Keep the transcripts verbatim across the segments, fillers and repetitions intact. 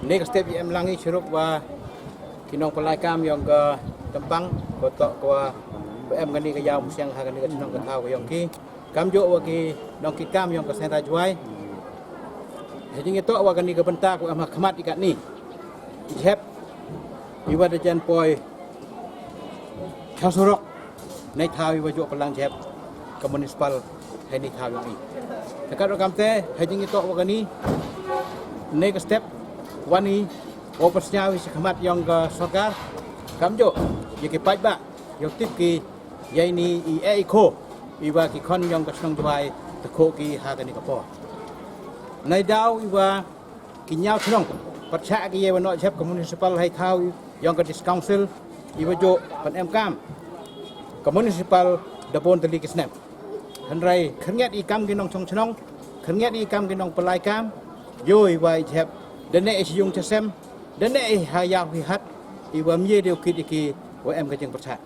Ynne ka step i em lang i chirup wa ki nongpynlai kam yong ka Tympang, ko toh ko wa em kani ka yaw mynsiem ha kani ka chnong ka thaw ka yong ki. Kamjooh wa ki nongkit kam yong ka Seiñ Raij Jowai. Hei jingitoh wa kani ka bynta ko em ha khmat i katni, i jhep i wa da jan poi chaw surok, nei thaw i wa jooh pynlang jhep ka municipal hei ni thaw yong i. Te kat wa kamte, hei jingitoh wa kani, ynne ka step wan i wow pynsñiaw i cha khmat yong ka sorkar, kamjooh ya ki paidbah yow tip ki ya ini i e i kho i wa ki khon yong ka chnong Jowai te khoh ki ha kani ka por. Neidaw i wa ki ñiaw chnong pyrchah ki ya wa noh jhep ka municipal hei thaw yong ka District Council i wa jooh pynemkam ka municipal da bun tylli ki snem. Hynrei khyrngiat i kam ki nongchong chnong, khyrngiat i kam ki nongpynlai kam, yow i wa i jhep da neh i chi yung chi sem, da neh i ha yaw hi hat, i wa ym ye de u kit i ki wa em ka jingpyrchah.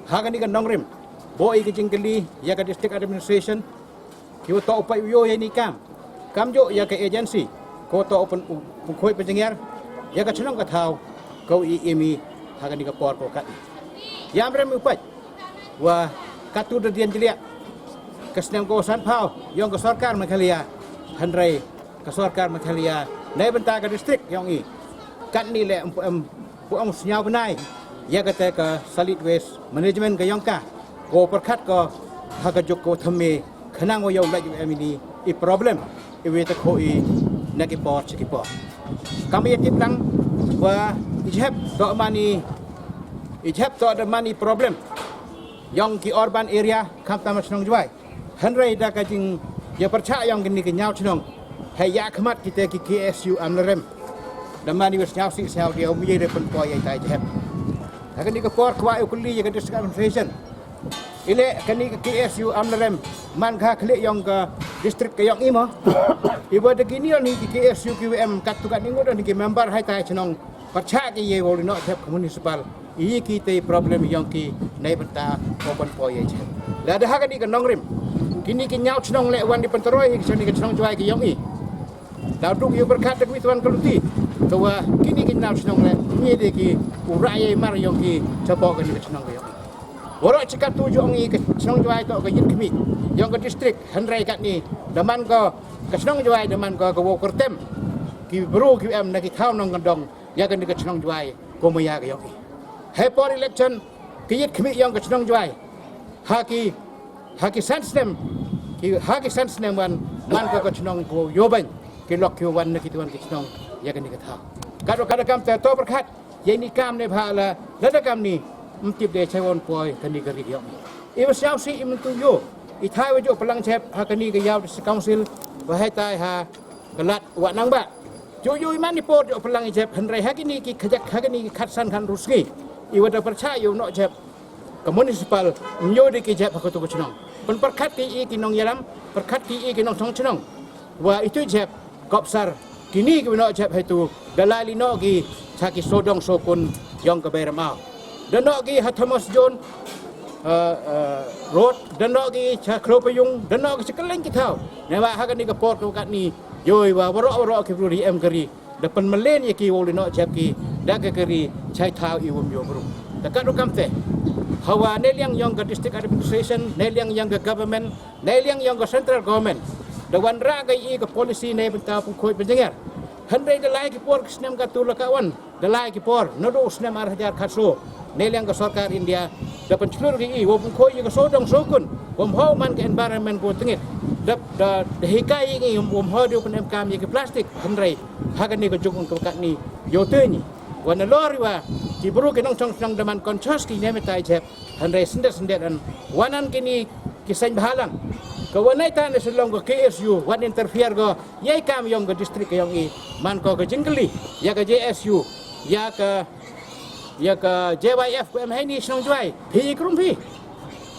Ha kani ka nongrim, booh i ka jingkylli ya ka District Administration, ki wa toh u pait u yoh ya ini i kam, kamjooh ya ka agency ko toh u pyn-, u pynkhuid pynjynjar ya ka chnong ka thaw ko i im i ha kani ka por ko kat. Yam rem u pait wa katu da dien jliah ka snem ko sanphaw yong ka sorkar Meghalaya, hynrei ka sorkar Meghalaya neibynta ka district yong i katni leh em, em, pu ong sñiaw bnai ya kate ka solid waste management ka yong ka, ko pyrkhat ko ha ka juk ko thymme khnang wow yow lait u em ini i problem i wa te khoh i na ki por cha ki por. Kam ya tip lang wa i jhep toh man i, i jhep toh da man i problem yong ki urban area khamtam ha chnong Jowai. Hynrei da ka jing ya pyrchah yong kini ki ñiaw chnong, hei ya khmat kite ki K S U Amlarem, da man i wa sñiaw sih sñiaw diaw ym ye de pynpoi ya i tai jhep. Ha kani ka por kwah u kylli ya ka District Administration, i leh kani ka K S U Amlarem man ka khlieh yong ka district ka yong i mo? I wa da kini ni ki K S U ki wa em katu katni ngut ni ki member hei tai chnong pyrchah ki ya wow li noh jhep ka municipal, i ki te problem yong ki neibynta wow pynpoi ya i jhep. Lada ha kani ka nongrim kini ki ñiaw chnong leh wan di pyntroi hi ki chnong, ki chnong Jowai ki yong i, daw duk yow pyrkhat da ka wi tuan ka luti ka wa kini ki ñiaw chnong leh ym ye de ki u rah ya i mar yong ki chapoh kani ka chnong ka yong i. Waroh chi katu jong i ka chnong Jowai toh ka yit khmih yong ka district, hynrei katni da man ka, ka chnong Jowai da man ka ka wow kyrtem ki bru ki em na ki thaw nongkyndong ya kani ka chnong Jowai ko maya ka yong i. Hei por election ki yit khmih yong ka chnong Jowai ha ki, ha ki san snem, ki, ha ki san snem wan man ka ka chnong ko yow beiñ ki lok ki wan na ki tuan ki chnong ya kani ka thaw. Kat wa kat da kam te toh pyrkhat ya ini i kam neibhah la, lada kamni ym tip de chawon poi kani ka ri yong i. I wa sñiaw sih i myntu yow i thai wa jooh pynlang jhep ha kani ka yaw District Council wa hei tai ha ka lad wa nang ba. Jooh yow i man i por jooh pynlang i jhep, hynrei ha kini ki khajak, ha kini ki khatsan khatru sngi i wa da pyrchah yow noh jhep ka municipal, ym yoh de ki jhep ha katu ka chnong. Pynpyrkhat ki i ki nongyalam, pyrkhat ki i ki nongchong chnong wa itu jhep, kop sar, kini ki wa noh jhep heitu da lai li noh ki cha ki sodong sokun yong ka Bei Ramaw. Da noh ki ha Thomas Jones, eh, eh, Road, da noh ki cha Khlopayung, da noh ki cha kylleng ki thaw. Neibhah ha kani ka por ka wa katni, yow i wa waroh waroh ki bru ri em ka ri da pynmlien ya ki wow li noh jhep ki da ka kari chai thaw i wa ym yoh bru. Te kat wa kamte, hawa neiliang yong ka District Administration, neiliang yong ka government, neiliang yong ka central government, da wanrah ka i ka policy neibynta pynkhuid pynjynjar. Hynrei da lai ki por ki snem katu la ka wan, da lai ki por nadooh u snem ar hajar khatsaw, neiliang ka sorkar India da pynchlur ki i wow pynkhuid ya ka sodong sokun, wa ym hoi man ka environment ko tyngit. Da, da, da hikai ya i wa ym hoi de u pynemkam ya ki plastik. Hynrei ha kani ka juk yong ka wa katni yow te ni wa nalor i wa ki bru ki nongchong chnong da man conscious ki neibynta tai jhep. Hynrei syndet syndet an, wan an kini ki seng bhalang ka wa nai ta ne Shillong ka K S U wan interfere ko ya i kam yong ka district ka yong i. Man ko ka jingkylli ya ka J S U, ya ka, ya ka J Y F ko em hei ni chnong Jowai, phi i krum phi.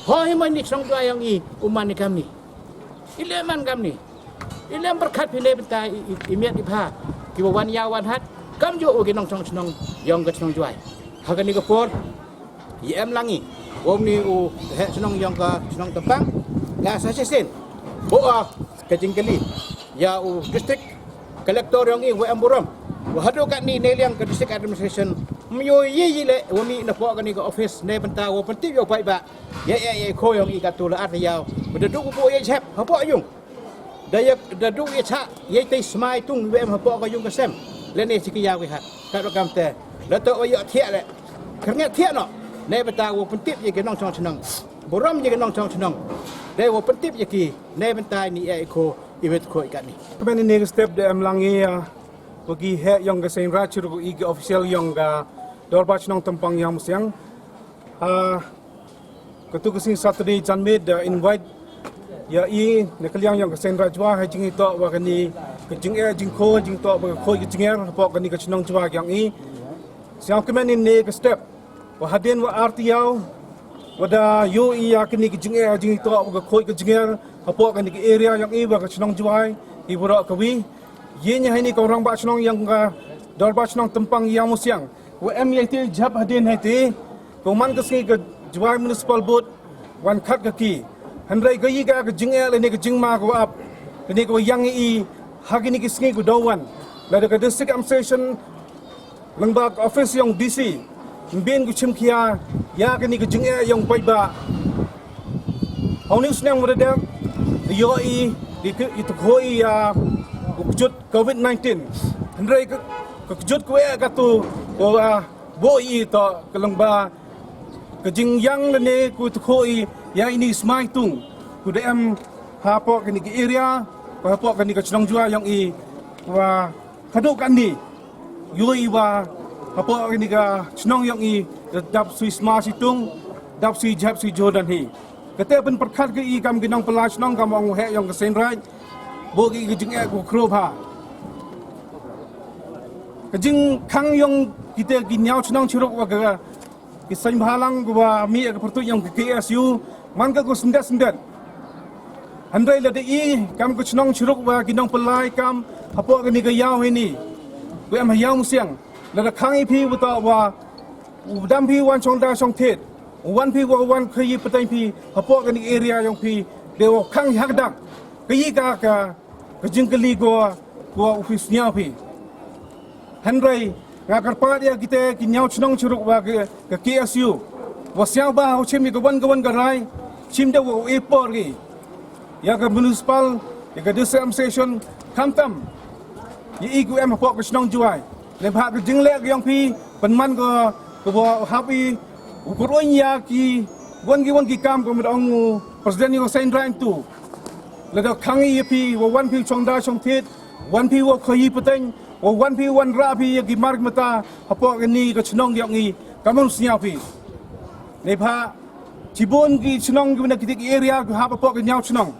Hoi hi man ni chnong Jowai yong i u man i kamni. I leh man kamni. I leh pyrkhat phi neibynta i, i, i miat i bha ki wa wan yaw wan hat, kamjooh wa ki nongchong chnong yong ka chnong Jowai. Ha kani ka por i em lang i wa uni u heh chnong yong ka chnong Tympang. Nga sa chisien booh ka jingkylli ya u district collector yong i wa em burom, Wa hadooh katni neiliang ka District Administration, ym yoh ye ye le wa mih napoh kani ka office neibynta wow pyntip yow paidbah ya e ya e khoo yong i katu la ar tayaaw. Wa da du u booh ya jhep hapoh yung, da ya, da du ya chah ya i tei smai tung wa em hapoh ka yung ka sem, lane chi ki yaaw ki hat. Katwa kamte, la toh wa yoh thiah le, kyrnget thiah noh neibynta wow pyntip ya ki nongchong chnong, burom ya ki nongchong chnong, dei wow pyntip ya ki neibynta ini e i khoo i wet khoo i katni. Kmen ini ka step da em lang i ya wa ki heh yong ka Seiñraij chirup i ki official yong ka Dorbar Chnong Tympang Iawmusiang. Ha katu ka sngi Saturday janmiet da invite ya i na ka liang yong ka Seiñraij Jowai ha jingitoh wa kani ka jingeh jingkhoo, jingtoh wa ka khooid ka jingeh hapoh kani ka chnong Jowai yong i. Sñiaw kmen ini ka step wa hadien wa ar tayaaw wa da yoh i ya kani ka jingeh jingtoh wa ka khooid ka jingeh hapoh kani ka area yong i wa ka chnong Jowai hi waroh kawi. Yei ya heini ka rangbah chnong yong ka Dorbar Chnong Tympang Iawmusiang wa em ya i tei jhep hadien heiti, ka man ka sngi ka Jowai Municipal Board wan khat ka ki. Hynrei ka yi ka ka jingeh lane ka jingma ka wa ap lane ka wa yang i ha kini ki sngi ka daw wan, lada ka District Administration lyngba ka office yong D C ym bien ka chimkhia ya kani ka jingeh yong paidbah. Ha uni u snem wa da dep da yoh i, da ki, i tu khoo i ya u kjut covid nineteen. Hynrei ka, ka kjut ka wa eh katu ka wa booh i toh ka lyngba ka jingyang lane ka tu khoo i ya ini smai tung ka da em hapoh kani ka area, hapoh kani ka chnong Jowai yong i, wa hadooh katni yoh i wa hapoh kani ka chnong yong i da dap sui sma sui tung, dap sui jhep sui jhur dan hi. Kate pynpyrkhat ka i kam ki nongpynlai chnong kam ong u heh yong ka Seiñraij, booh ki ka jingeh ka khroh bha. Ka jingkhang yong kite ki ñiaw chnong chirup wa ka ki seiñ bhalang ka wa mih ya ka pyrtuid yong ka K S U man ka ka syndet syndet. Hynrei lada i kam ka chnong chirup wa ki nongpynlai kam hapoh kani ka yaaw heini, wa em ha Iawmusiang, lada khang i phi wa toh wa u dam phi wan chongda chongthied, u wan phi wa wan khayi pateng phi hapoh kani ka area yong phi, de wa khang i ha ka dak. Ka yi ka ka ka jingkylli ko, ko u phi sñiaw phi. Hynrei nga kyrpad ya kite ki ñiaw chnong chirup wa ka, ka K S U, wa sñiaw bha u chim ya ka wan ka wan ka rai, chim da wa u e por ki ya ka municipal, ya ka District Administration, khamtam ya i ku em hapoh ka chnong Jowai. Neibhah ka jingleh ka yong phi pynman ko ka wa hap i u kyrwai ya ki wan ki wan ki kam ka mut ong u President yong ka Seiñraij tu. Lada khang i ya phi wa wan phi chongda chongthied, wan phi wa khayi pateng, wa wan phi wan rah phi ya ki mar ki mata hapoh kani ka chnong yong i, kam ong sñiaw phi. Neibhah chibun ki chnong ki wa na kiti ki area ki hap hapoh ka ñiaw chnong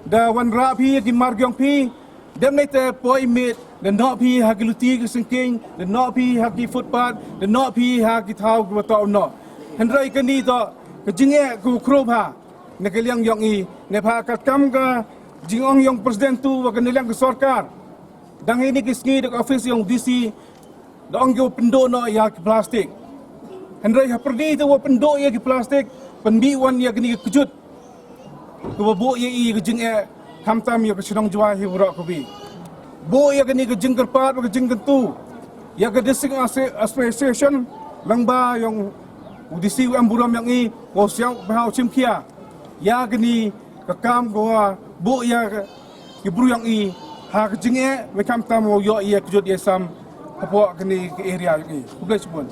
da wan rah phi ya ki mar ki yong phi. Dem neite poi miet da noh phi ha ki luti ki sengkeng, da noh phi ha ki footpath, da noh phi ha ki thaw ki wa toh noh. Hynrei kani toh ka jingeh ka khroh bha na ka liang yong i. Neibhah katkam ka jingong yong President tu wa ka na liang ka sorkar, dang heini ki sngi da ka office yong D C da ong ki wa pynduh noh ya ki plastik. Hynrei hapyrdi te wa pynduh ya ki plastik, pynbit wan ya kani ka kjut ka wa booh ya i ka jingeh, khamtam ya ka chnong Jowai hi waroh kawi. Booh ya kani ka jingkyrpad wa ka jingkyntu ya ka District Asso-, Association lyngba yong u D C wa em burom yong i, wa sñiaw bha u chimkhia ya kani ka kam ka wa booh ya ka ki bru yong i ha ka jingeh, wa khamtam wow yoh ya kjut ya sam hapoh kani ka area yong i. Khublei chibun.